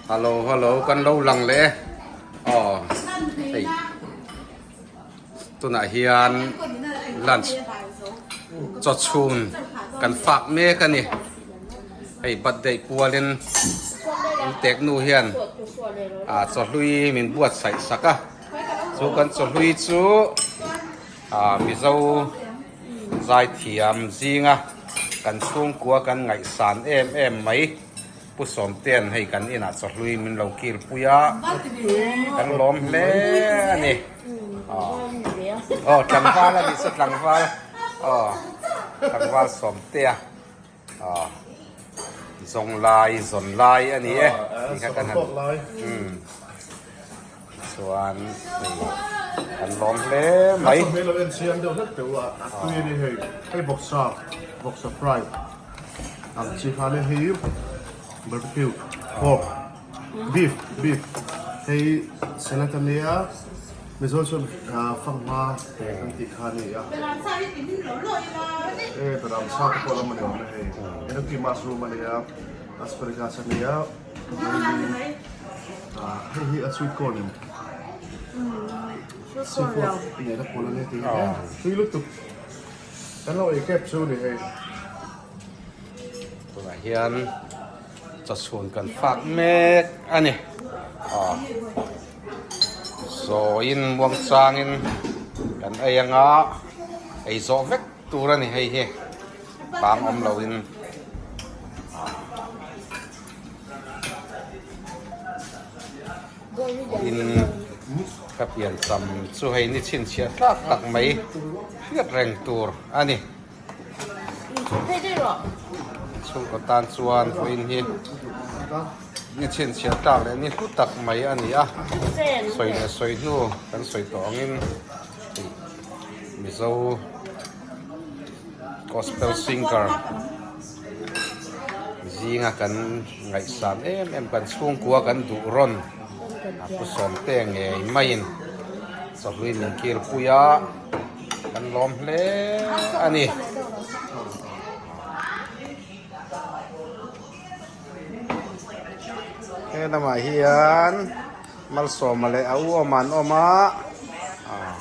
Hello hello kan lo lang leh e aw hei tunah hian lunch chaw chhun kan fak mek a ni hei birthday pualin tek nu hian ah chawhlui min buatsaih sak a chu kan chawhlui chu ah mizo zaithiam zinga kan chhungkua kan ngaihsan em em mai. Pu Sawmtean hei kan inah chawhlui min lo kil pui a, kan lawm hle a ni. Aw tlangval a nih chu tlangval aw tlangval Sawmtea aw zawng lai zawn lai a ni e tih kha kan han umm chuan hei kan lawm hle mai. Ang chi kha le hei barbecue pork beef beef hei salad a nia mizo chuan fanghma te kan tih kha a ni a e beram sa te pawh lam a ni awm e hei enoki mushroom a nia asparagus a nia hei hi a sweet corn em seafood nena pawlh a nia tih hi tui lutuk. Kan lo ei kep chu ni hei. Tunah hian chawchhun kan fak mek a ni. Aw zawiin muangchangin kan ei anga ei zawh vek tur a ni hei hi bang awm loin. In ka pian cham chu hei ni chhinchhiah tlak tak mai hriat reng tur a ni. Chhungkaw tan chuan vawiin hi ni chhinchhiah tlak leh ni hlu tak mai a ni a, sawi leh sawi hnu kan sawi tawh angin Mizo gospel singer zinga kan ngaihsan em em kan chhungkua kan duh rawn a pu sawmte ngei maiin chawhlui min kir pui a kan lawm hle a ni. He lamah hian Malsawma leh a u awm an awm a ah.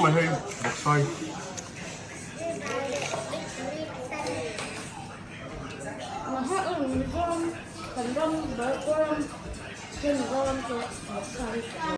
Mai hei bawksai.